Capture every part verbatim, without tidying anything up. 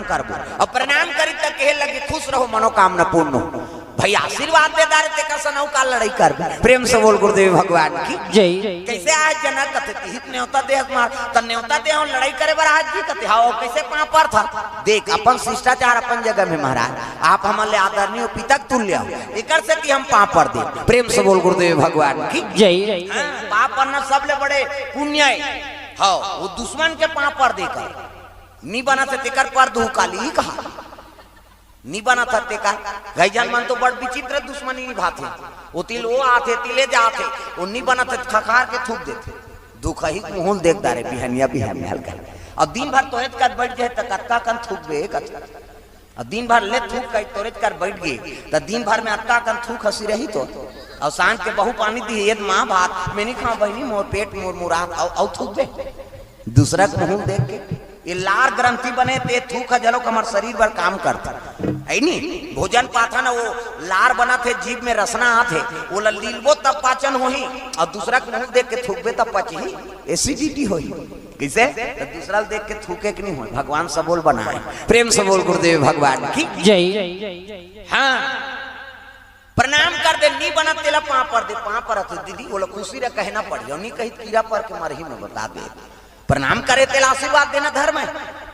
करबो। अउ प्रणाम करी त कहे लगी, "खुश रहो, मनोकामना पूर्ण हो।" भाई आशीर्वाद दे डारे, तेकर सन अउ का लड़ई करबो? प्रेम से बोल गुरुदेव भगवान की। जय। कैसे आए जनक? कथे, "तिही त नेवता दे हस महाराज।" "त नेवता दे हंव, लड़ई करे बर आए हस जी?" कथे, "हव।" "कैसे पांव परथस?" "देख, अपन शिष्टाचार अपन जगह में महाराज, आप हमन ले आदरणीय हो, पिता के तुल्य हो, एकर सेती हम पांव पर देन।" प्रेम से बोल गुरुदेव भगवान की। जय। हाँ, पांव परना सबले बड़े पुण्य हे। हव, वो दुश्मन के पांव पर देकर नी बनत हे तेकर पर दुहू काली कहा। नी बनत हे तेकर, कई झन मन तो बड़ विचित्र दुश्मनी निभाथे। वो तिल वो आथे, तिले जाथे, वो नी बनत हे, खखार के थूक देथे। दुखही मुहूं ल देख डारे, बिहनिया बिहनिया हल्का। अब दिन भर तोरेच कर बैठ जाए त कतका कन थूकबे, कतका। अब दिन भर ले थूक कही तोरेच कर बैठ गे, त दिन भर में अतका कन थूक हंसी रही तो। अउ सांझ के बहू पानी दिही, "ए माँ भात, मैं नी खांव बहिनी, मोर पेट मुरमुरात," अउ, अउ थूकबे। दूसरा के मुहूं ल देख के, ये लार ग्रंथि बने, ते थूक ह जलोक हमर शरीर बर काम करथे। हे नी? भोजन पाथन, वो लार बनत हे, जीभ में रसना आत हे, वो ला लीलबो तब पाचन होही, अउ दूसरा के मुहूं ल देख के थूकबे तब पचही, एसिडिटी होही। कइसे? त दूसरा ल देख के थूके के नी होय, भगवान सबो ल बनाए। प्रेम से बोल गुरुदेव भगवान की। जय। हाँ। प्रणाम कर दे, नी बनत तेला पांव पर दे, पांव परत हे दीदी, ओला खुशी रह कहना पड़ही, अउ नी कही त कीरा पर के मरही में बता दे। प्रणाम करे तेला आशीर्वाद देना धर्म हे।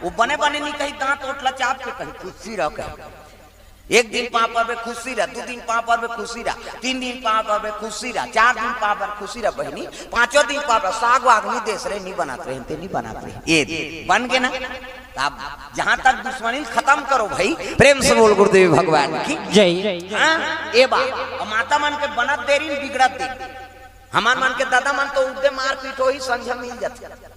वो बने बने नी कही, दांत ओठ ला चाप के कही, "खुशी रह," कहे। एक दिन पांव परबे, खुशी रह, दू दिन पांव परबे, खुशी रह, तीन दिन पांव परबे, खुशी रह, चार दिन पांव परबे, खुशी रह बहिनी, पांचों दिन पांव परबे, साग वाग नी देस रे, नी बनत रे, ते नी बनत रे। ए बन गे ना? त अब जहां तक दुश्मनी ल खतम करो भाई, प्रेम से बोल गुरुदेव भगवान की। जय। हाँ, ए बा, अउ माता मन के बनत देरी न बिगड़त देरी। हमर मन के दादा मन तो उद्दे मारपीट होही, संझा मिल जाथे।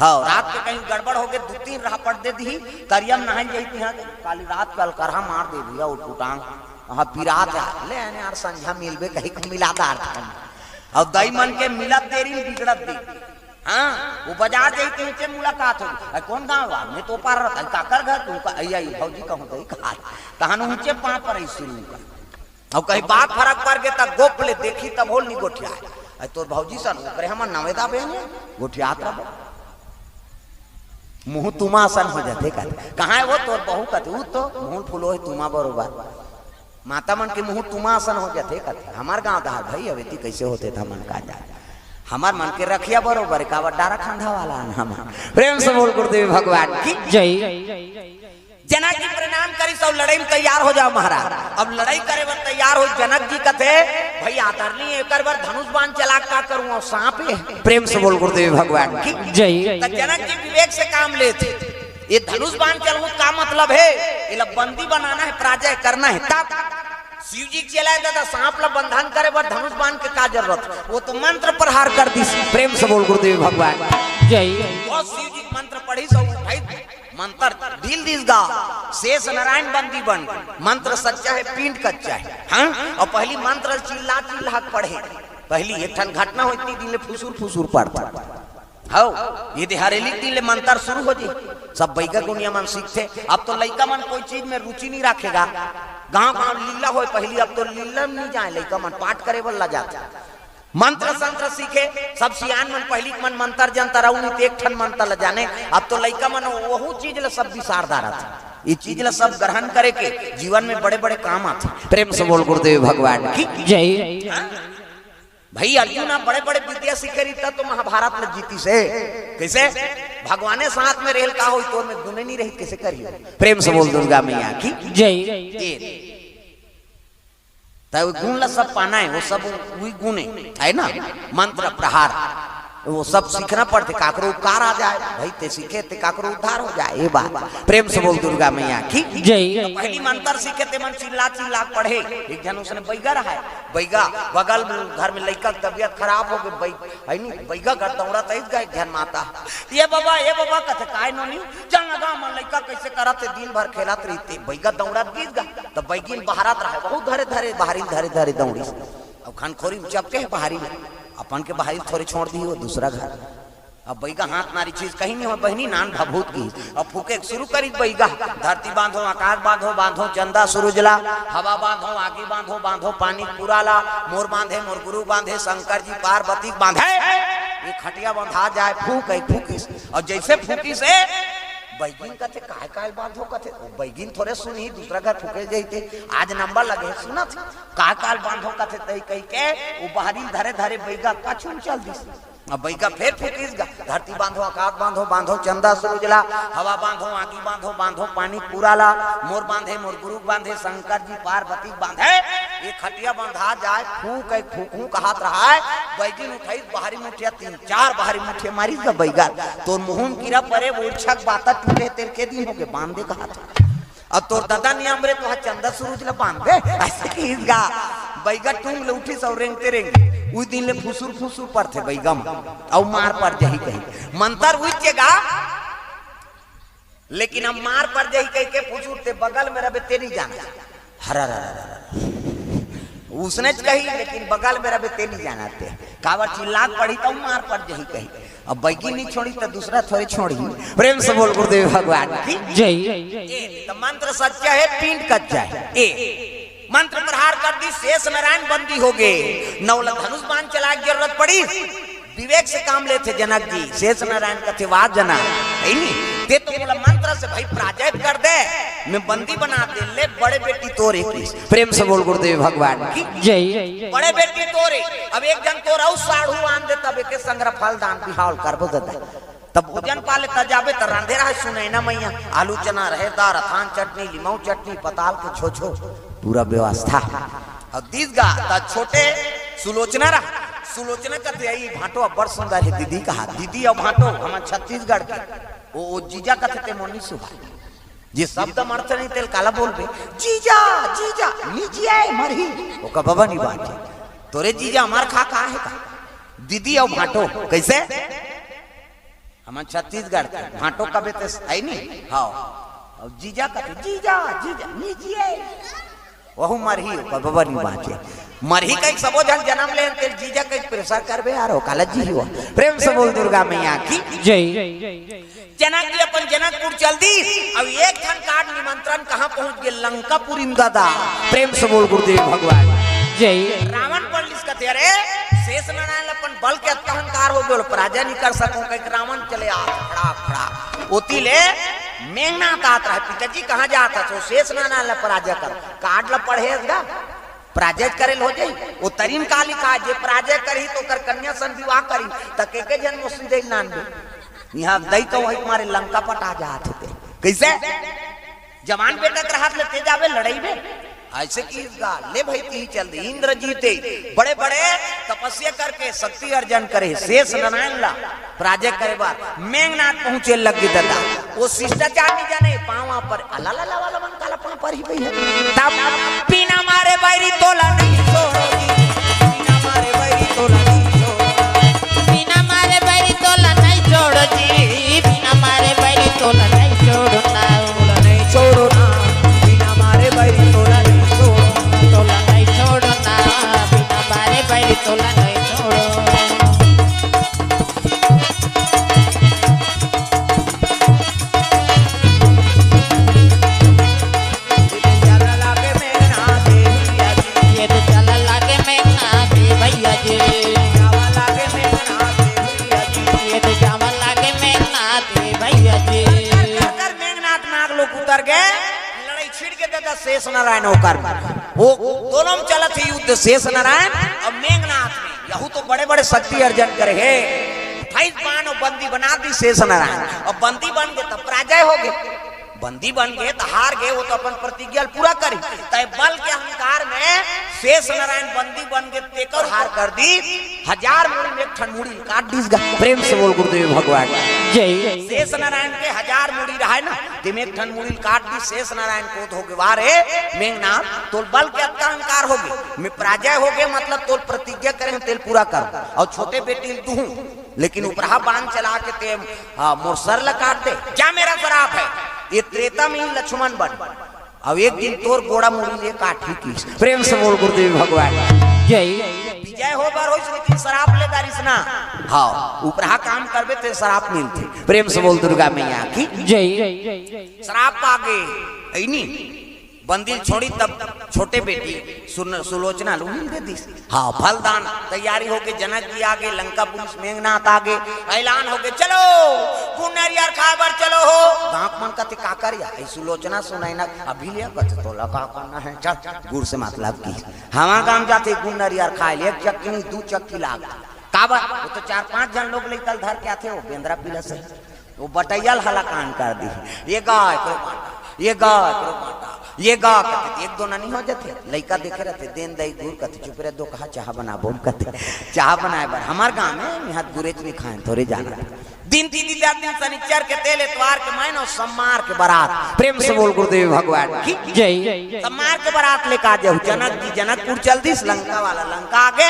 हव, रात के कहीं गड़बड़ होगे, दू तीन रापट दे दिही, तरिया म नहाय जाही तिहां, काली रात के अलकरहा मार दे भैया, उटपुटांग, हाँ, पिरात हे, ले आने यार, संझा मिलबे कही के मिला डारथन। अउ दाई मन के मिलत देरी न बिगड़त देरी। हाँ, वो बजा जाही त ऊंचे मुलाकात होही। "अरे कौन गांव वा?" "मैं तो पार रहत हंव।" "काकर घर?" "तू का, अइया, ई भौजी कहूं तो ही कहा।" तहन ऊंचे पांव परही शुरू कर। अउ कहीं बात फरक पर गे त गोप ले देखी तभो ल नी गोठियाय। "अरे तोर भौजी सन, ओकरे हमन नवेदा बेंगे, गोठियात रबो।" मुंह तुमा असन हो जाथे कथे। "कहां हे वो तोर बहू?" कथे, "ऊ तो मुंह फुलो हे तुमा बरोबर।" माता मन के मुंह तुमा असन हो जाथे कथे। हमर गांव डहर भाई, अब एती कइसे होथे त हमन का जान। हमर मन के रखिया बरोबर, काबर डारा खांधा वाला हन हमन। प्रेम से बोल गुरुदेव भगवान की। जय। जनक जी प्रणाम करिस अउ लड़ई में तैयार हो जाव महाराज। अब लड़ई करे बर तैयार होय, जनक जी कथे, "भई आदरणीय, एकर बर धनुष बाण चला के का करूं, अउ सांप हे।" प्रेम से बोल गुरुदेव भगवान की। जय। त जनक जी विवेक से काम लेथे। "ये धनुष बाण चलाहूं त का मतलब हे? एला बंदी बनाना हे, पराजय करना हे।" तब शिव जी के चेला हे दादा, सांप ला बंधन करे बर धनुष बाण के का जरूरत? वो तो मंत्र प्रहार कर दिस। प्रेम से बोल गुरुदेव भगवान। जय। वो शिव जी के मंत्र पढ़िस अउ भाई मंत्र ढील दिस गा, शेष नारायण बंदी बन गे। मंत्र सच्चा हे, पिंड कच्चा हे। हाँ, अउ पहली मंत्र चिल्ला चिल्ला के पढ़े। पहली एक ठन घटना होय, इतनी दिन ले फुसुर फुसुर पढ़थे। हव, ये दे हरेली दिन ले मंत्र शुरू हो जाही। सब बइगा गुनिया मन सीखथे। अब तो लइका मन कोई चीज में रुचि नी राखे गा। गांव गांव लीला होय पहली, अब तो लीला में नी जाय लइका मन, पाठ करे बर ला जाथे। मंत्र संत्र सीखे, सब सियान मन पहली के मन मंत्र जंतर अउ नी ते एक ठन मंत्र ला जाने। अब तो लइका मन वहू चीज ला सब बिसार डारथे। ये चीज ला सब ग्रहण करे के जीवन में बड़े बड़े काम आथे। प्रेम से बोल गुरुदेव भगवान की। जय। हाँ? भाई अर्जुन ह बड़े बड़े विद्या सीखे रहिस त तो महाभारत ल जीतिस हे। कइसे? भगवाने साथ में रहेल का होई, तोर में गुणे नी रहिस, कइसे करही? प्रेम से बोल दुर्गा मैया की। जय। ए, त वो गुण ल सब पाना हे, वो सब वही गुण हे, हे ना? मंत्र प्रहार, वो सब सीखना पड़थे, काकरो उपकार आ जाय, भाई ते सीखे ते काकरो उद्धार हो जाय, ये बात। प्रेम से बोल दुर्गा मैया की। जय। पहली मंत्र सीखे ते मन चिल्ला चिल्ला के पढ़े, एक झन उसने बइगा रहय, बइगा, बगल में घर में लइका के तबीयत खराब हो गे, बइ-, हे नी, बइगा घर दौड़त आइस गा एक झन माता, "ए बबा, ए बबा," कथे, "काय नोनी?" "चल ना गा, हमर लइका कइसे करत हे, दिन भर खेलत रहिथे।" बइगा दौड़त गिस गा, त बइगिन बहारत रहय, बहुत धरे धरे, बहारी धरे धरे दौड़िस। अब खनखोरी में चपके हे बहारी में, अपन के बहारी थोरे छोड़ दिही वो दूसरा घर। अब बइगा हाथ नारी चीज कहीं नहीं हो बहिनी, नान भभूत की। अब फूके के शुरू करी बइगा, "धरती बांधो, आकाश बांधो, बांधो चंदा सूरज ला, हवा बांधो, आगी बांधो, बांधो पानी पूरा ला, मोर बांधे, मोर गुरु बांधे, शंकर जी पार्वती के बांधे।" ये खटिया बंधा जाय, फूक है, फूकिस। अउ जइसे फूकिस हे, बैगिन कथे, "काय काल बांधो?" कथे, "ओ बैगिन थोरे सुनही, दूसरा घर फूके जइते, आज नंबर लगे हे, सुनत हे, काय काल बांधो?" कथे, तई कहिके ओ बहरी धरे धरे बैगा पाछू म चल दिस। अब बैगा फेर फूकिस गा, "धरती बांधो, आकाश बांधो, बांधो चंदा सूरज ला, हवा बांधो, आगी बांधो, बांधो पानी पूरा ला, मोर बांधे, मोर गुरु बांधे, शंकर जी पार्वती बांधे, ये खटिया बंधा जाए, फूक एक फूकू" कहत रहाय, बैगिन उठाइस बहरी मुठिया, तीन चार बहरी मुठिया मारिस गा बैगा, "तोर मुहूं म कीरा परे, वो इच्छक बाता टूटे, तेल के दिन होगे, बांध दे" कहत। अब तोर ददा नियम रे, तो चंदा सूरज ला बांध दे, अइसे किहिस गा। बैगा टूंग ले उठिस अउ रेंगते रेंगे, उही दिन ले फुसुर फुसुर परथे बैगा म, अउ मार पर जही कही। मंतर उहिच गा, लेकिन अब मार पर जही कहिके फुसुर ते बगल में रबे ते नहीं जाना। हरा रा रा रा। उसने च कही, लेकिन बगल में रबे ते नहीं जाना ते। काबर चिल्लात पढ़ी त मार पर जही कही। अब बैगी नहीं छोड़ी त दूसरा थोरे छोड़ी। प्रेम से बोल गुरुदेव भगवान की। जय। ए, त मंत्र सच्चा हे, पिंड कच्चा हे। ए, मंत्र प्रहार कर दिस, शेष नारायण बंदी होगे। नवला धनुष बाण चलाय के जरूरत पड़ी। विवेक से काम लेथे जनक जी। शेष नारायण कथे, "वाह जना, हे नी? ते तो मोला मंत्र से भाई पराजय कर दे, मैं बंदी बना दे, ले बड़े बेटी तोर हे किस।" प्रेम से बोल गुरुदेव भगवान की। जय। बड़े बेटी तोर हे। अब एक झन तोर अउ साढ़ू आन दे, तब एके संग फल दान बिहाव ल करबो ददा। तब भोजन पाले त जाबे त रांधे रहा सुनैना मैया, आलू चना, रहेर दार, अथान चटनी, लिमऊ चटनी, पताल के छोछो, पूरा व्यवस्था। अउ दिस गा त छोटे सुलोचना रहा। सुलोचना कथे, "अई भांटो अब्बड़ सुंदर हे दीदी" कहा। दीदी अउ भांटो हमर छत्तीसगढ़ के। ओ, ओ जीजा कथे ते मोर नी सुहाय। जे शब्द म अर्थ नहीं तेल काला बोलबे? जीजा, जीजा, नी जियाय मरही। ओकर बबा नी बांचे। तोरे जीजा हमार खा का हे का? दीदी अउ भांटो, कइसे? हमन छत्तीसगढ़ के, भांटो कबे ते हे नी? हव। अउ जीजा कथे, "जीजा, जीजा, नी जियाय।" वहू मरही, ओकर बबा नी बांचे। मरही कहिके सबो झन जनम ले, तेल जीजा कहिके प्रेशर करबे यार, ओ काला जीही ओ। प्रेम से बोल दुर्गा मैया की। जय। जनक जी अपन जनकपुर चल दिस, अउ एक ठन काट निमंत्रण कहाँ पहुंच गे? लंकापुरी म ददा। प्रेम से बोल गुरुदेव भगवान। जय। रावण पलटिस कथे, "अरे, शेष नारायण ल अपन बल के अतका अहंकार होगे, पराजय नहीं कर सकंव" कहिके रावण चले आत, खड़ा, खड़ा। ओती ले मेघनाथ आत रहे, "पिताजी कहाँ जात हस?" "ओ शेष नारायण ल पराजय कर।" काट ल पढ़े गा, पराजय करे ल हो जाई। ओ तरी म का लिखा हे, "जे पराजय करही त ओकर कन्या सन विवाह करही।" त के के झन मोसी दे नानबे। इहाँ दई तो वही तुम्हारे लंका पटा जात हे ते। कइसे? जवान बेटा के रहत ले ते जाबे लड़ई बे। अइसे किहिस गा, ले भाई तिही चल दे। इंद्र जीते बड़े-बड़े तपस्या करके शक्ति अर्जन करे, शेष नारायण ला पराजय करे बर मेघनाथ पहुंचे लग गे ददा। ओ शिष्टाचार नहीं जाने, पाँव पर अला ला ला वाला मन काला पाँव पर ही भैया। तब बिना मारे बैरी तोला नहीं छोड़ो जी, बिना मारे बैरी तोला नहीं छोड़ो। बिना मारे बैरी तोला नहीं छोड़ो जी, बिना मारे बैरी तोला नहीं छोड़ो ना। तोला नहीं छोड़ो ना, बिना मारे बैरी तोला नहीं छोड़ो। तोला नहीं छोड़ो ना, बिना मारे बैरी तोला नहीं छोड़ो। ये तो चला लागे मेघनाथ भैया जी। ये तो जावा लागे मेघनाथ भैया जी। कर, कर, कर, मेघनात नाग लोग उतर गे, लड़ई छिड़ गे ददा शेष नारायण ओकर। ओ दोनों म चलत हे युद्ध शेष नारायण अउ मेघनाथ में। यहू तो बड़े-बड़े शक्ति अर्जन करे हे। अट्ठाईस बाण अउ बंदी बना दिस शेष नारायण। अउ बंदी बन गे त पराजय होगे। बंदी बन गे त हार गे, ओ तो अपन प्रतिज्ञा ल पूरा करही। तय बल के अहंकार में शेष नारायण बंदी बन गे, तेकर हार कर दिस। हजार मुड़ी में एक ठन मुड़ी ल काट दिस गा। प्रेम से बोल गुरुदेव भगवान। जय। शेष नारायण के हजार मुड़ी रहय ना, तेमे एक ठन मुड़ी ल काट दिस। शेष नारायण क्रोध होगे, "वाह रे मेघनाथ, तोर बल के अतका अहंकार होगे, मैं पराजय होगे, मतलब तोर प्रतिज्ञा करे हंव तेल पूरा कर, अउ छोटे बेटी ल दूहूं, लेकिन उपरहा बाण चला के ते, हाँ, मोर सर ल काट दे, जा मेरा श्राप हे।" ये त्रेता में ही लक्ष्मण बन, अउ एक दिन तोर गोड़ा मुड़ी ले काटही किस। प्रेम से बोल गुरुदेव भगवान। जय। विजय हो बर होइस, लेकिन श्राप ले डारिस ना। हाँ, उपरहा काम करबे ते श्राप मिलथे। प्रेम से बोल दुर्गा मैया की। जय। श्राप पागे, अइनी। बंदिल छोड़ी तब छोटे बेटी सुन-, सुलोचना ल उही ल दे दिस। हाँ, फलदान तैयारी होगे, जनक जी आगे, लंका पुलिस मेघनाथ आगे, ऐलान होगे, "चलो, गुड़ नरियर खाए बर चलो हो।" गाँव के मन कथे, "का कर या?" "ए सुलोचना सुनैना अभी ले कथे, तोला का करना हे, चल, गुड़ से मतलब की।" हमार गाँव जाथे गुड़ नरियर खाए ले, एक चक्की नहीं, दू चक्की लाग। काबर? वो तो चार पांच झन लोग लइका ल धर के आथे, वो बेंदरा पिला से। वो बटैया ल हलाकान कर दी। ये गा एकरो बांटा, ये गा एकरो बांटा, ये गा कथे, एक दो ननी हो जाथे। लइका देखे रहथे, "देन दई गुड़," कथे, "चुप रे, दो कहा चाह बनाबो," कथे, "चाह बनाए बर हमार गाँव में निहात गुरेच नहीं खाए, थोरे जाना।" दिन दीदी दस दिन शनिचर के तेल एतवार के मायनो सम्मार के बारात। प्रेम से बोल गुरुदेव भगवान की। जय। सम्मार के बारात लेके आ जाऊ। जनक जी जनकपुर चल दिस, लंका वाला लंका आगे।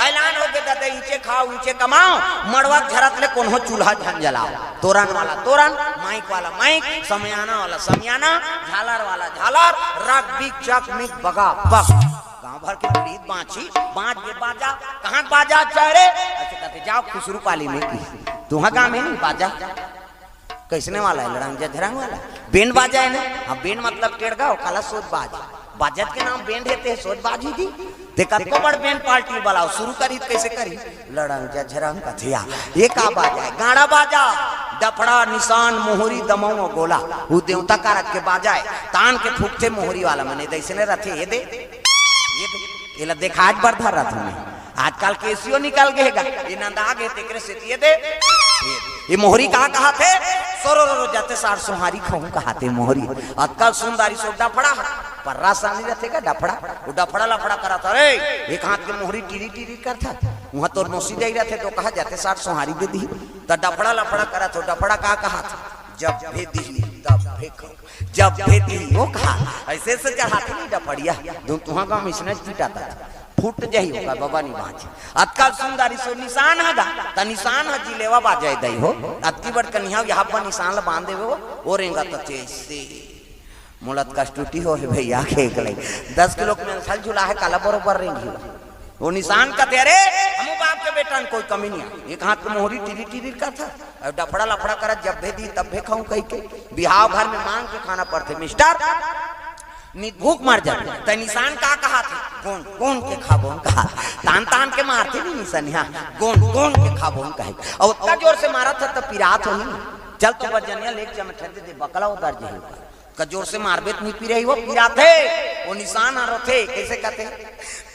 ऐलान होगे, "ददा, इचे खाओ, इचे कमाओ, मड़वा के झरत ले कोनो चूल्हा झन जलाओ।" तोरन वाला तोरन, माइक वाला माइक, समियाना वाला समियाना, झालर वाला झालर, रग बिग चक मिग बगा बग। गाँव भर के पीड़ित बाँची, बाँच गे बाजा, "कहाँ के बाजा चाहे रे?" ऐसे कथे, "जाओ खुसरू पाली में की, तुहा गाँव में नहीं बाजा।" कइसने वाला हे? लड़ंग जझरंग वाला। बेंड बाजा हे ना? हाँ, बेंड मतलब टेड़गा, ओकाला सोज बाज। बाजत के नाम बेंड हे, ते सोज बाज ही दी। ते कतको बड़ बेंड पार्टी बलाओ, शुरू करी त कइसे करी? लड़ंग जझरंग कथिया। ये का बाजा हे? गाड़ा बाजा, डफड़ा, निसान, मोहरी, दमऊ अउ गोला। वो देवता कारज के बाजा हे। तान के फूकथे मोहरी वाला मने, दइसने रथे, ये दे, ये दे। एला देखात बर धर रहा था मैं। आजकल केसियो निकल गे हे गा, ये नंदा गे, तेकरे सेती ये दे। ये मोहरी का कहाथे? "सोरो रो रो, जाते सार सोहारी खाऊं," कहाथे मोहरी। अतका सुंदरी सो डफड़ा, पर्रा सानी रथे का डफड़ा, वो डफड़ा लफड़ा करत हे, एक हाथ के मोहरी टीरी टीरी करत हे, उहाँ तोर मौसी जाई रथे तो कहा, "जाते सार सोहारी दे दी।" त डफड़ा लफड़ा करत हो, डफड़ा का कहाथे? "जब भी दी, तब भी खाऊं।" जब भेदी वो कहा, ऐसे से चढ़ाते नहीं डफड़िया, धुन तुहा गाँव में इसने पीटा था, फूट जाही होगा बाबा नहीं बाँच। अतका सुंदरी सो निशान हगा, त निशान ह जिलेवा बाजे दई हो, अतकी बड़ कनिहा यहाँ पर निशान ला बांध देवे हो, वो रेंगा त ऐसे। मोला त कष्टुटी हो हे भैया, खेक ले। दस किलो के मेंथल झुला हे, काला बरोबर रेंगी हो। वो निशान कथे, "अरे, हमू बाप के बेटा न कोई कमी नहीं है।" एक हाथ के मोहरी टिरी टिरी करत हे, अउ डफड़ा लफड़ा करत, "जब भी दी तब भी खाऊं" कहि के। बिहाव घर में मांग के खाना पड़थे, मिस्टर। नित भूख मर जाथे। त निशान का कहाथे? "गोन, गोन के खाबो" कहा। तान, तान के मारथे नहीं निशान, हाँ, "गोन, गोन के खाबो" कहे। अउ ओतका जोर से मारत हे त पिरात होही। "चल तो बजनिया लेके चमठे दे दे, बकला उतर जाही।" का जोर से मारबे त नहीं पिरही, वो पिराथे, वो निशान ह रोथे, कइसे कथे?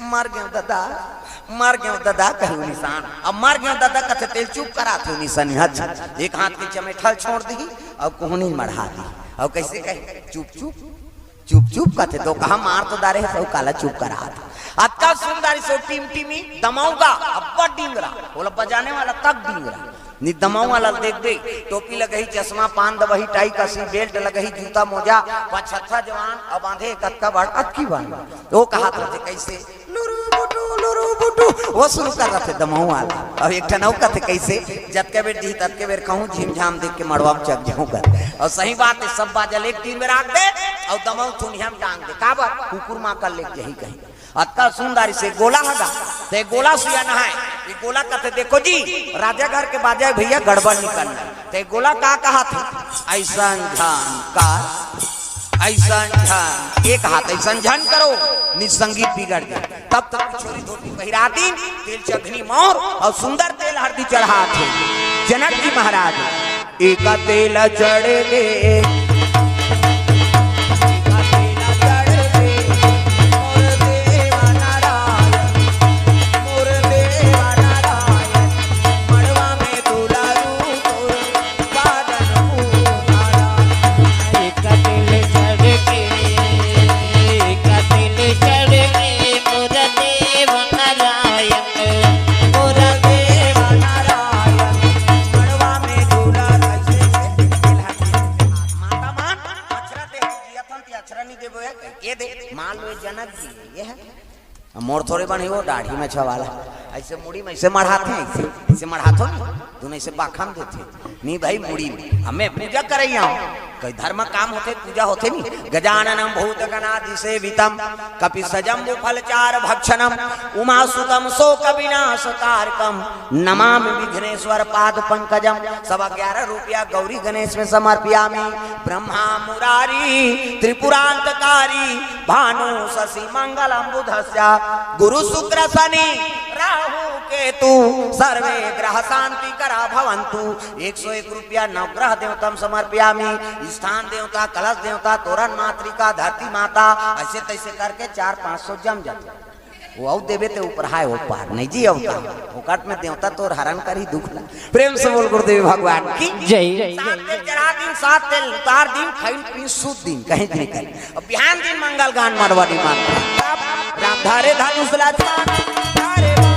"मर गेंव ददा, मर गेंव ददा," कही वो निशान। अब "मर गेंव ददा" कथे, तेला चुप कराथे वो निशान, हच, एक हाथ के चमेठल छोड़ दिही, अउ कोहनी मढ़ा दिही, अउ कइसे कही? "चुप चुप, चुप चुप," कथे, "तो कहा मार तो डारे हे, सब काला चुप कराथे।" अतका सुंदरी सो टिमटिमी दमऊ गा, अब्बड़ डिंगरा, बोला बजाने वाला तक डिंगरा। नित दमऊ वाला ल देखबे, टोपी लगही, चश्मा, पान दबही, टाई कसी, बेल्ट लगही, जूता मोजा, पचहत्तर जवान, अब बांधे कतका बड़, अतकी बड़। वो कहात रथे कइसे? "लुरु बुटु, लुरु बुटु," वो शुरू कर रथे दमऊ वाला। अब एक ठन अउ कथे कइसे? "जतके बेर दिही ततके बेर खाहूं, झिमझाम देख के मड़वा में चघ जाहूं" कर। अउ सही बात हे, सब बाजा ल एक तीर में राख दे, अउ दमऊ थुनिया में टांग दे। काबर? कुकुर मां कर लेके जाही कहीं। अतका सुंदरी से गोला हगा, ते गोला सियान हे। ये गोला कथे, "देखो जी, राजा घर के बाजा हे भैया, गड़बड़ नहीं करना।" ते गोला का कहाथे? "अइसन झन कर, अइसन झन, एक हाथ अइसन झन करो, नित संगीत बिगड़ जाए।" तब तक छोरी धोती पहिरा दिन, तेल चघनी मौर अउ सुंदर तेल हरदी चढ़ाथे। जनक जी महाराज एका तेल चढ़ गे, एका तेल चढ़ गे, मोर देवा नारायण, मोर देवा नारायण, मड़वा में दुलारू तोर बादन उतारा। एका तेल चढ़ गे, एका तेल चढ़ गे, मोर देवा नारायण, मोर देवा नारायण, मड़वा में दुलारू। माता मान, अक्षरा दे जिया थन, ते अक्षरा नहीं देबो है, ये दे, मान लो ये जनक जी, ये है। मोर थोड़े बने वो दाढ़ी में छवाला। ऐसे मुड़ी में ऐसे मढ़ाथे, ऐसे, ऐसे मढ़ाथो नहीं, दोनों ऐसे बाखम देथे। नहीं भाई, मुड़ी में हमें पूजा करैया हो, कोई धर्म काम होथे, पूजा होथे नहीं। गजाननम भूत गणादि सेवितम, कपि सजम्बु फल चार भक्षणम, उमा सुतम शोक विनाश कारकम, नमामि विघ्नेश्वर पाद पंकजम। सवा ग्यारह रुपया गौरी गणेश में समर्पयामी। ब्रह्मा मुरारी त्रिपुरांतकारी, भानु शशि मंगलम बुधस्य, गुरु शुक्र शनि राहु केतु, सर्वे ग्रह शांति करा भवंतु। एक सौ एक रुपया नवग्रह देवतम समर्पयामी। स्थान देवता, कलश देवता, तोरण मातृका, धरती माता, ऐसे तैसे करके चार पाँच सौ जम जाते। वो अउ देवे ते ऊपर हाय, वो पार नहीं जी अवतार। फोकट में देवता तोर हरण करी दुख ला। प्रेम से बोल गुरुदेव भगवान की। जय। सात तेल चढ़ा दिन, सात तेल उतार दिन, खाइन पीन शुद्ध दिन, कहीं नहीं करी। अब बिहान दिन मंगल गान मरवाड़ी मान। राम धारे धनुष लक्ष्मण धारे बाण।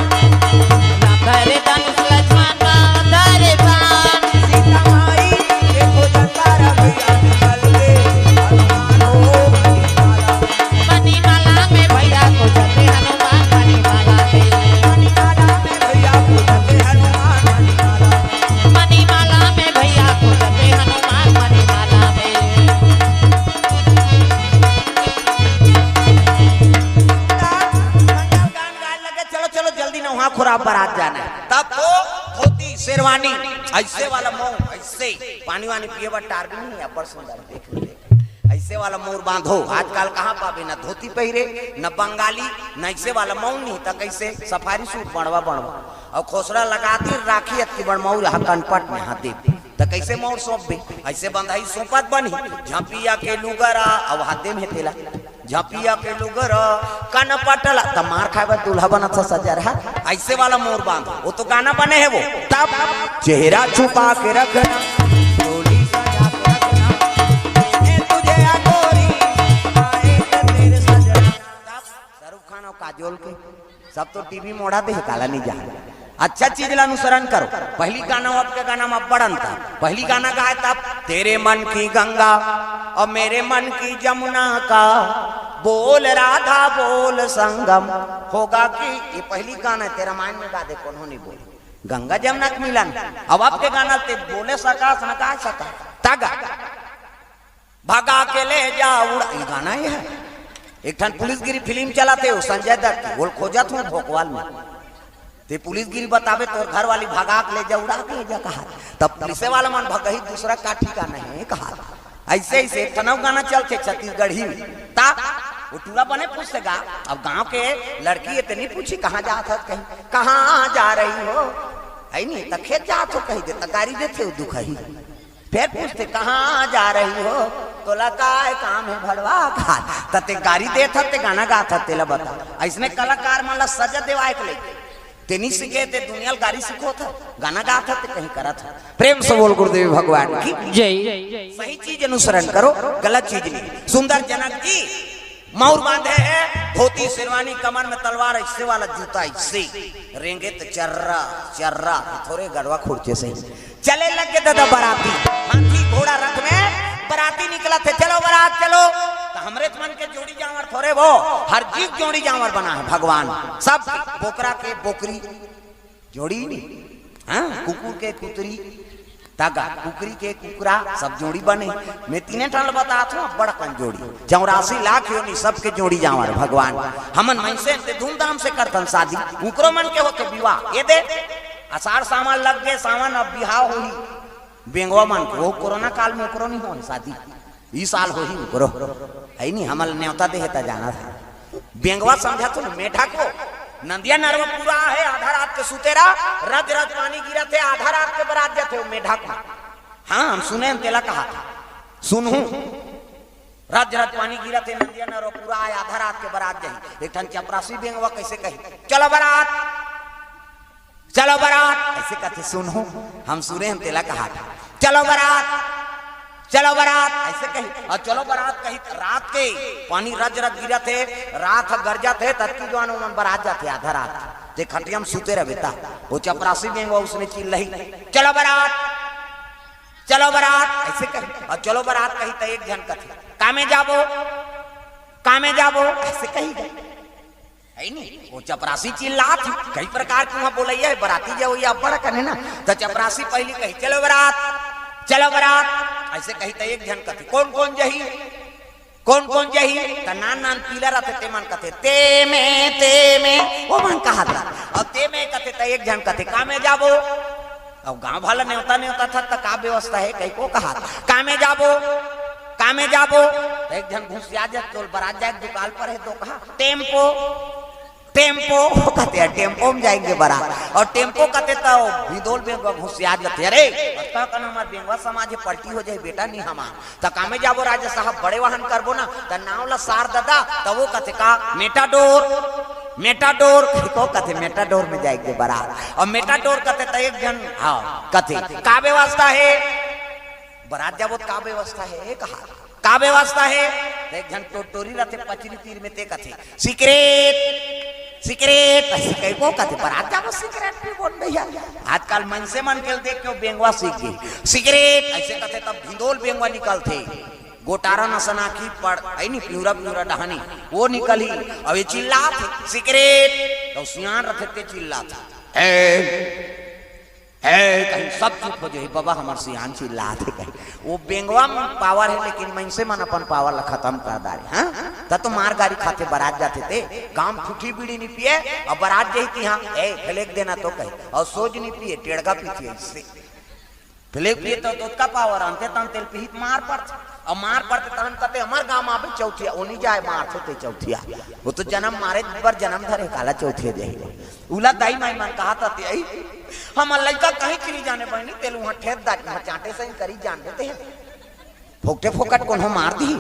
राम धारे धनुष लक्ष्मण धारे बाण। सीता माई के खोजत तारा भैया निकल के। हनुमान हो मणिमाला। मणिमाला में भैया खोजते हनुमान मणिमाला में। मणिमाला में भैया खोजते हनुमान मणिमाला। मणिमाला में भैया खोजते हनुमान मणिमाला में। गान गाए लगे, चलो चलो जल्दी नहा खोरा बरात जाना है। तब तो धोती शेरवानी ऐसे वाला मऊ, ऐसे पानी वानी पिए बर टार भी नहीं है, अब्बड़ सुंदर देख ले। ऐसे वाला मऊर बांधो। आजकल कहाँ पाबे, ना धोती पहिरे, ना बंगाली, ना ऐसे वाला मऊर नहीं, त कैसे सफारी सूट बनवा बनवा और खोसड़ा लगा दी, राखी अत्ती बड़ मऊर यहाँ कनपट में हाथ दे, त कैसे मऊर सौंपबे? ऐसे बंधाई सौंपत बनी, झपिया के लुगरा अब हाथ दे में तेला, झपिया के लुगरा कनपट ला, त मार खाए बर दूल्हा बनत सा सजा रहा। ऐसे वाला मऊर बांधो, वो तो गाना बने है वो। तब चेहरा छुपा के रखना, डोली सजा के रखना, मैंने तुझे अगोरी बनाए के तेरे सजना। तब शाहरुख खान और काजोल के सब तो टीवी मोड़ा दे, काला नहीं जा। अच्छा चीज ला अनुसरण करो। पहली गाना और अब के गाना में अब्बड़ अंतर। पहली गाना गाए तब तेरे मन की गंगा और मेरे मन की जमुना का बोल राधा बोल संगम होगा कि, ये पहली गाना है, तेरा माइंड में गा दे, कोनो नहीं बोले। गंगा जमुना के मिलन। अब अब के गाना ते बोले सकास न गा सका। तगा भगा के ले जा उड़ा, ये गाना ही है। एक ठन पुलिसगिरी फिल्म चलाथे, वो संजय दत्त के, बोल खोजत हूँ भोकवाल में। ते पुलिसगिरी बताबे, तोर घर वाली भगा के ले जा, उड़ा के ले जा कहा। तब पुलिस वाला मन भगही दूसरा का ठिकाना है कहा। ऐसे ऐसे एक ठन अउ गाना चलथे छत्तीसगढ़ी में। ता वो टूरा बने पूछथे गा, अब गांव के लड़की ये ते नहीं पूछी कहाँ जात हस, कहीं कहाँ जा रही हो, है नहीं त खेत जात हो कही दे, त गारी देथे वो दुखही। फिर पूछथे कहाँ जा रही हो, तोला काय काम है भड़वा का, त ते गारी देत हस, ते गाना गात हस, तेला बता। ऐसने कलाकार मन ला सजा देवाए के लइके। ते नहीं सीखे, ते दुनिया ल गारी सिखोत ह, गाना गात ह, ते कहीं करत ह। प्रेम से बोल गुरुदेव भगवान की। जय। सही चीज अनुसरण करो, गलत चीज नहीं। सुंदर जनक जी मऊर बांधे है, धोती शेरवानी, कमर में तलवार, ऐसे वाला जूता, ऐसे रेंगे त चर्रा चर्रा, थोरे गड़वा खुर्चे से चले लग गे दादा बराती। हाथी घोड़ा रथ में बराती निकलत हे, चलो बरात चलो। त हमरे मन के जोड़ी जांवर थोरे वो, हर जीव जोड़ी जांवर बना है भगवान। सब बोकरा के बोकरी जोड़ी नहीं, हाँ, कुकुर के कुतरी, तागा कुकरी के कुकरा, सब जोड़ी बने। मैं तीने ठन ल बतात हूँ, बड़कन जोड़ी, चौरासी लाख योनि सबके जोड़ी जांवर भगवान। हमन मनसे ते धूमधाम से करथन शादी, उकरो मन के होथे विवाह। ये दे, अषाढ़ सावन लग गे, सावन अब बिहाव होही। बेंगवा मन के, वो कोरोना काल में ओकरो नहीं होय शादी, ई साल होही ओकरो। है नहीं, हमल न्योता देहे त जाना था। बेंगवा समझा तो मेढक हो, नंदिया नरवा पूरा है, आधा रात के सुते रहा, रज रज पानी गिरत है, आधा रात के बरात जाथे हो मेढक हो। हाँ, हम सुने हन, तेला कहा था, सुनहूं। रज रज पानी गिरत है, नंदिया नरवा पूरा है, आधा रात के बरात जाही। एक ठन चपरासी बेंगवा कैसे कही, चलो बरात, चलो बरात, ऐसे कथे, सुनहूं, हम सुने हन, तेला कहा था, चलो बरात, चलो बरात, ऐसे कही। और चलो बरात कही त रात के पानी रज रज गिरत हे, रात ह गरजत हे, ततकी जवान ओमन बरात जाथे आधा रात। ते खटिया में सुते रह बेटा, वो चपरासी बेंगवा उसने चिल्लही, चलो बरात, चलो बरात, ऐसे कही। और चलो बरात कही त एक झन कथे, कामे जाबो, कामे जाबो, ऐसे कही। है नी, वो चपरासी चिल्लात हे, कई प्रकार के वहाँ बोलइया हे, बराती जवइया अब्बड़ अकन हे ना, त चपरासी पहिली कही, "चलो बरात, चलो बरात," अइसे कही त एक झन कथे, "कोन कोन जही? कोन कोन जही?" त नान नान पीला रथे, ते मन कथे, "ते में, ते में," वो मन कहत रथे, अउ ते में कथे त एक झन कथे, "का में जाबो?" अब गांव वाला नेवता नेवता था, त का व्यवस्था हे, कई को कहा, "का में जाबो, का में जाबो?" त एक झन घुसिया जात, "तोल बरात जाए दुकाल पर हे, दो कहा, टेम्पो, टेम्पो," वो कथे, "टेम्पो में जाएंगे बरात।" अउ टेम्पो कथे त भिदोल बेंगवा घुसिया जात, "अरे, अतका कन हमर बेंगवा समाज हे, पलटी हो जाही बेटा, नी हमार।" त "का में जाबो राजा साहब, बड़े वाहन करबो ना, त नाव ला सार ददा," त वो कथे, "का मेटाडोर, मेटाडोर," को कथे, "मेटाडोर में जाएंगे बरात।" अउ मेटाडोर कथे त एक झन, हाँ, कथे, "का व्यवस्था हे? बरात जाबो त का व्यवस्था हे?" कहा, "का व्यवस्था हे?" त एक झन टोटोरी रथे पचरी तीर में, ते कथे, "सिगरेट, सिगरेट," अइसे कही को कथे, "बरात जाबो सिगरेट पीबो न भैया।" आजकल मनसे मन के ल देख के वो बेंगवा सीख गे, "सिगरेट," अइसे कथे, तब भिंदोल बेंगवा निकलथे, गोटारा नसनाखी पड़, है नी, पिंवरा पिंवरा डहानी, वो निकलही, अउ ये चिल्लात हे, "सिगरेट," त सियान रथे ते चिल्लात हे, "ए, ए," कही सब चुप हो जाही, "बाबा हमर सियान चिल्लात हे," कही। वो बेंगवा में पावर हे, लेकिन मनसे मन अपन पावर ला खतम कर डारे, हाँ? त तो मार गारी खाथे, बरात जाथे ते, गांव में ठूठी बीड़ी नी पिए, अउ बरात जाही तिहां, "ए, फेलेक देना तो," कही, अउ सोज नी पिए, टेड़गा पीथे अइसे। फेलेक पिए त ओतका पावर, अंते तंते ल पीही त मार पड़थे। अउ मार पड़थे तहन कथे, "हमर गांव म आबे चौथिया," ओ नी जाय, मारथे ते चौथिया। वो तो जनम मारे बर जनम धरे, काला चौथिया जाही। उला दाई माई मन कहत रथे, "अई, हमर लइका कहीं चली जाने बहिनी, तेल उहाँ ठेत दाट, उहाँ चांटे सही करी जान देते हैं। फोकटे फोकट कोनो मार दिही,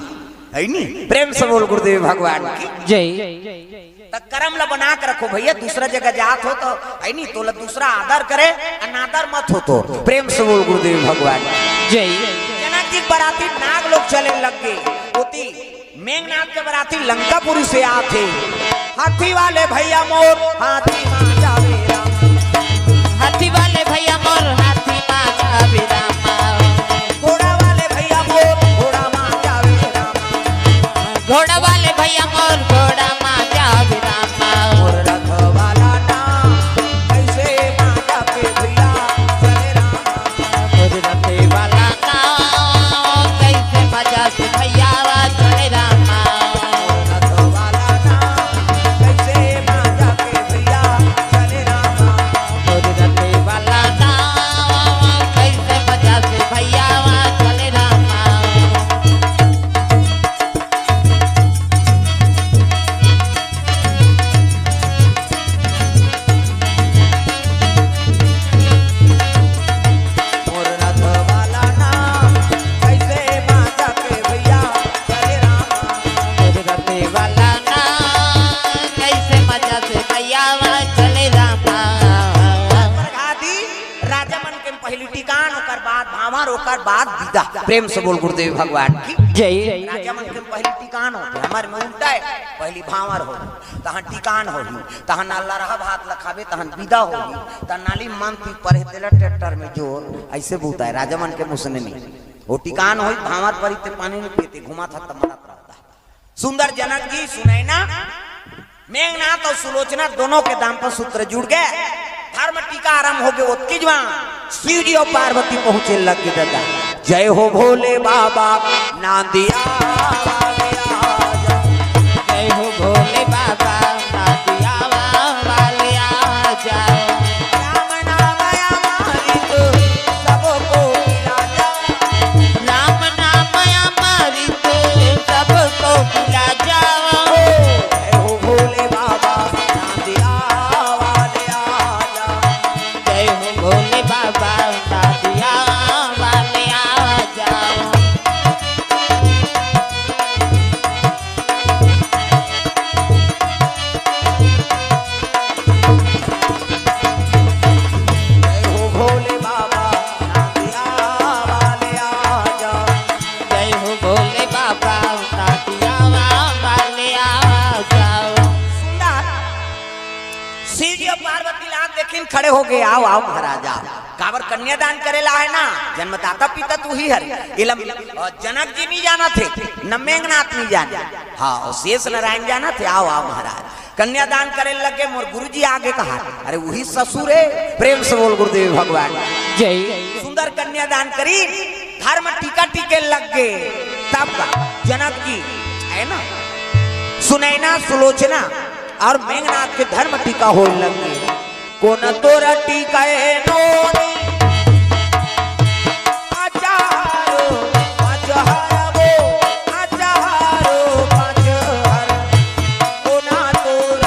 है नी?" प्रेम से बोल गुरुदेव भगवान की। जय। त करम ला बना के रखो भैया, दूसरा जगह जात हो त, है नी, तोला दूसरा आदर करे, अनादर मत हो तो। प्रेम से बोल गुरुदेव भगवान की। जय। जनक जी के बराती नाग लोग चले लग गे, ओती मेघनाथ के बराती लंकापुरी से आत हे। हाथी वाले भैया मोर, हाथी मा जावे राम। हाथी वाले भैया मोर, हाथी मा जावे राम। घोड़ा वाले भैया मोर, घोड़ा मा जावे राम। घोड़ा वाले भैया मोर, घोड़ा मा जावे राम। मोर रथ वाला ना, कैसे मा जावे भैया, चले राम। मोर रथे वाला नाव, कैसे मजा से भैया वा चले रामा। मोर रथे वाला नाव, कैसे मजा के भैया चले रामा। मोर रथे वाला नाव, कैसे मजा से भैया वा चले रामा। मोर रथ वाला नाव, कैसे मजा के भैया चले रामा। मोर रथे वाला नाव, कैसे मजा से भैया वा चले रामा। प्रभाती राजा मन के पहिली टिकान, ओकर बाद भांवर, ओकर बाद बिदा। प्रेम से बोल गुरुदेव भगवान की जय। राजा मन के पहिली टिकान होथे, हमर में उल्टा हे, पहिली भांवर होथे, तहां टिकान होही, तहां ना लरहा भात ल खाबे, तहां बिदा होही, तहां नाली मन ती परे तेला ट्रैक्टर में जोर, अइसे बूता हे राजा मन के मुसने में। वो टिकान होही, भांवर परी ते पानी नी पीते, घुमा था त मरत रहता। सुंदर जनक जी, सुनैना, मेघनाथ अउ सुलोचना दोनों के दाम्पत्य सूत्र जुड़ गे, धर्म टीका आरंभ हो गे, ओतकी जुवान शिव जी अउ पार्वती पहुंचे लग गे ददा। जय हो भोले बाबा, नांदिया वाले आजा। जय हो भोले बाबा, नांदिया वाले आजा। राम नाम अमृत सबको पिला जा। राम नाम अमृत सबको पिला जाओ। जय हो भोले बाबा, नांदिया वाले आजा। जय हो भोले बाबा, नांदिया वाले आ जाओ। जय हो भोले बाबा, नांदिया वाले आ जाओ। जय हो भोले बाबा, नांदिया वाले आ जाओ। सुंदर। शिव जी अउ पार्वती ला देखिन खड़े हो गे, "आओ, आओ महाराज, आओ।" काबर कन्यादान करे ला हे ना, जन्मदाता पिता तू ही हरे। एला, अ, जनक जी नी जानथे, न मेघनाथ नी जाने। हाँ, अउ शेष नारायण जानथे, "आओ, आओ महाराज।" कन्यादान करे लगे, मोर गुरुजी आगे कहा, अरे वही ससुर हे। प्रेम से बोल गुरुदेव भगवान। जय। सुंदर कन्यादान करी, धर्म टीका टीके लगे। तब का जनक जी हे ना, सुनैना सुलोचना और मेघनाथ के धर्म टीका होय लगे। कोन तोर टीके नोनी, अचारो पचहर वो, अचारो पचहर। कोन तोर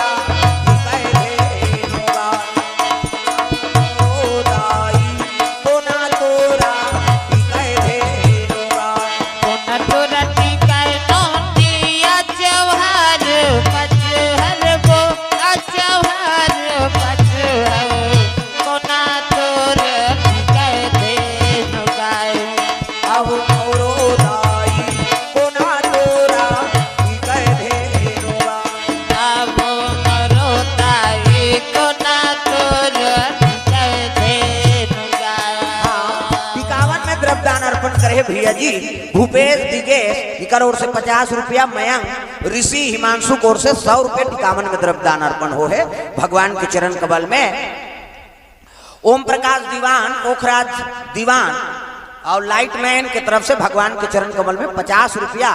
टीके धेनुवा, ओ दाई, कोन तोर टीके धेनुवा। कोन तोर टीके नोनी, अचहर पचहर वो, अचहर पचहर। कोन तोर टीके धेनुवा। अब मोरो दाई, कोन तोर टीके धेनुवा। अब मोरो दाई, कोन तोर टीके धेनुवा। हाँ, टिकावन में द्रव्यदान अर्पण करे हे भैया जी। भूपेश दिगेश, इकर ओर से पचास रुपया, मयंक ऋषि हिमांशु के ओर से सौ रुपया टिकावन में द्रव्यदान अर्पण होहे भगवान के चरण कमल में। ओम प्रकाश दीवान, पोखराज दीवान और लाइटमैन के तरफ से भगवान के चरण कमल में पचास रुपया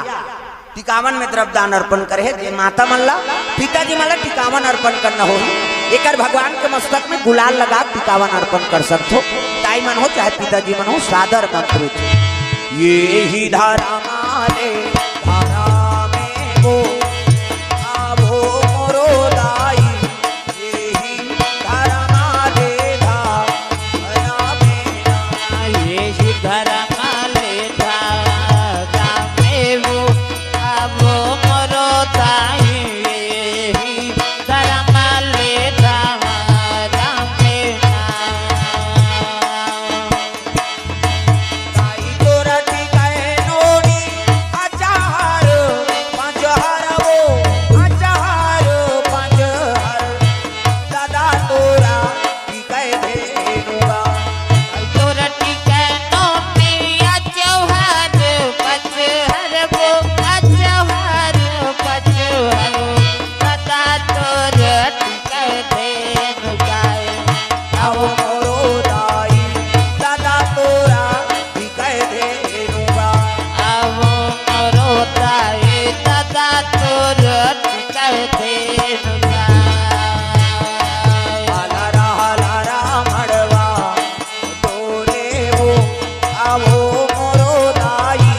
टिकावन में द्रव्यदान अर्पण करे हे। जे माता मन ला, पिताजी मन ला टिकावन अर्पण करना होही, एकर भगवान के मस्तक में गुलाल लगा टिकावन अर्पण कर सकथो। दाई मन हो चाहे पिताजी मन हो, सादर मंत्र। ये ही धर्म आले, धर्म में वो, आवो मोरो दाई। ये ही धर्म आले, धर्म में ना। ये ही धर्म आले, धर्म में वो, आवो मोरो दाई। ये ही धर्म आले, धर्म में ना। दाई तोर टीके नोनी, अचहर पचहर वो, अचहर पचहर। दादा तोर टीके धेनुवा। दाई तोर टीके नोनी, अचहर पचहर वो, अचहर पचहर। दादा तोर टीके धेनुवा। आवो मोरो दाई, दादा तोर टीके धेनुवा। आवो मोरो दाई, दादा तोर टीके धेनुवा। हलरा हलरा मड़वा डोले वो, आवो मोरो दाई,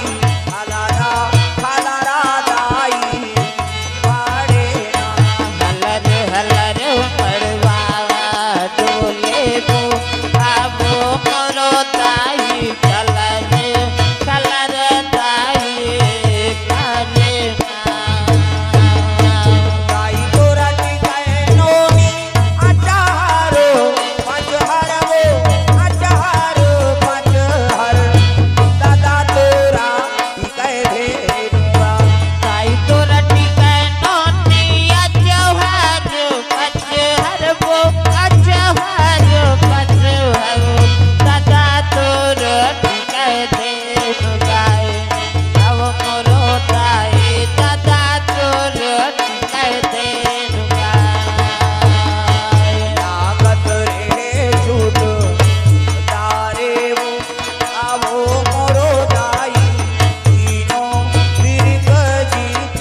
हलरा हलरा दाई। हलर हलर मड़वा डोले वो, आवो मोरो दाई, हलर हलर दाई। दाई तोर टीके नोनी, अचहर पचहर वो, अचहर पचहर। दादा तोर टीके धेनुवा। दाई तोर टीके नोनी, अचहर पचहर वो, अचहर पचहर। दादा तोर टीके धेनुवा। आवो मोरो दाई, दादा तोर टीके धेनुवा। लागत रहे झूठ तारे वो, आवो मोरो दाई, तीनों तीर के जीत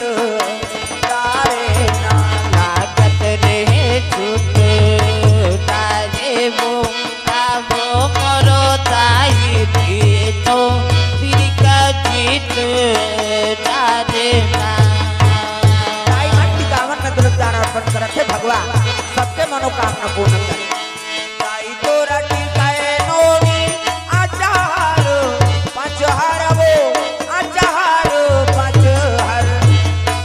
तारे ना। लागत रहे झूठ तारे वो, आवो मोरो दाई, तीनों तीर के जीत तारे ना। दाई मन टिकावन में द्रव्यदान अर्पण करत हे भगवान, सबके मनोकामना पूर्ण करे। दाई तोर टीके नोनी, अचहर पचहर वो, अचहर पचहर।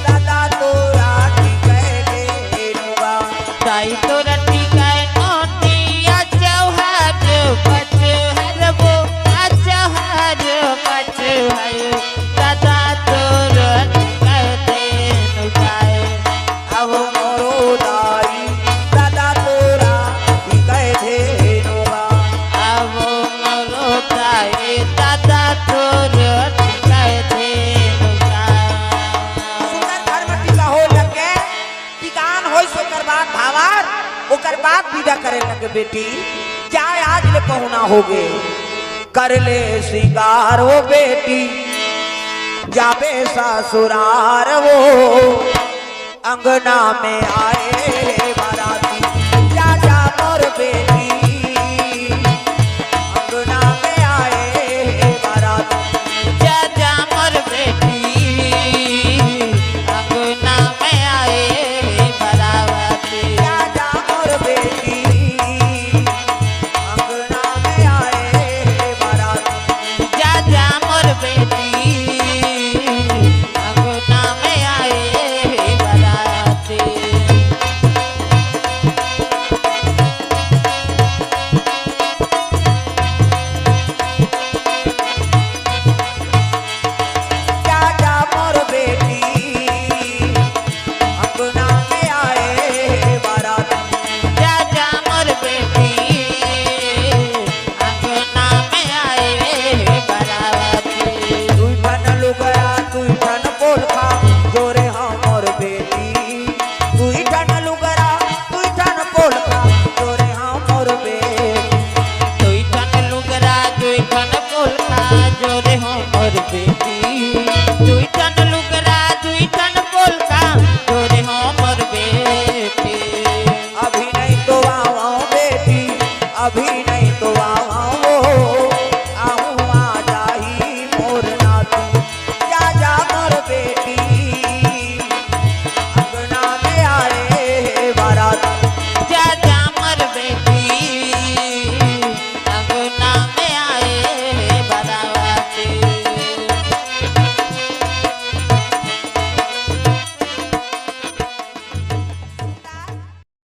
दादा तोर टीके धेनुवा। दाई तोर टीके नोनी, अचहर पचहर वो, अचहर पचहर। दादा तोर टीके धेनुवा। आवो मोरो दाई, दादा तोर करे लगे बेटी, जाए आज ले पहुना होगे, कर ले सिंगार वो बेटी, जाबे ससुरार वो, अंगना में आए हे बाराती, जा जा मोर बेटी, अंगना में आए हे बाराती। जा जा मोर बेटी, अंगना में आए हे बाराती। जा जा मोर बेटी, अंगना में आए हे बाराती। जा जा मोर बेटी, अंगना में आए हे बाराती। जा जा मोर बेटी, अंगना में आए हे बाराती। जा जा मोर बेटी, अंगना में आए हे बाराती। दुई ठन लुगरा, दुई ठन पोलखा, जोरे हमर बेटी। दुई ठन लुगरा, दुई ठन पोलखा, जोरे हमर बेटी। दुई ठन लुगरा, दुई ठन पोलखा, जोरे हमर बेटी। दुई ठन लुगरा, दुई ठन पोलखा, जोरे हमर बेटी। अभी नहीं तो आवो बेटी, अभी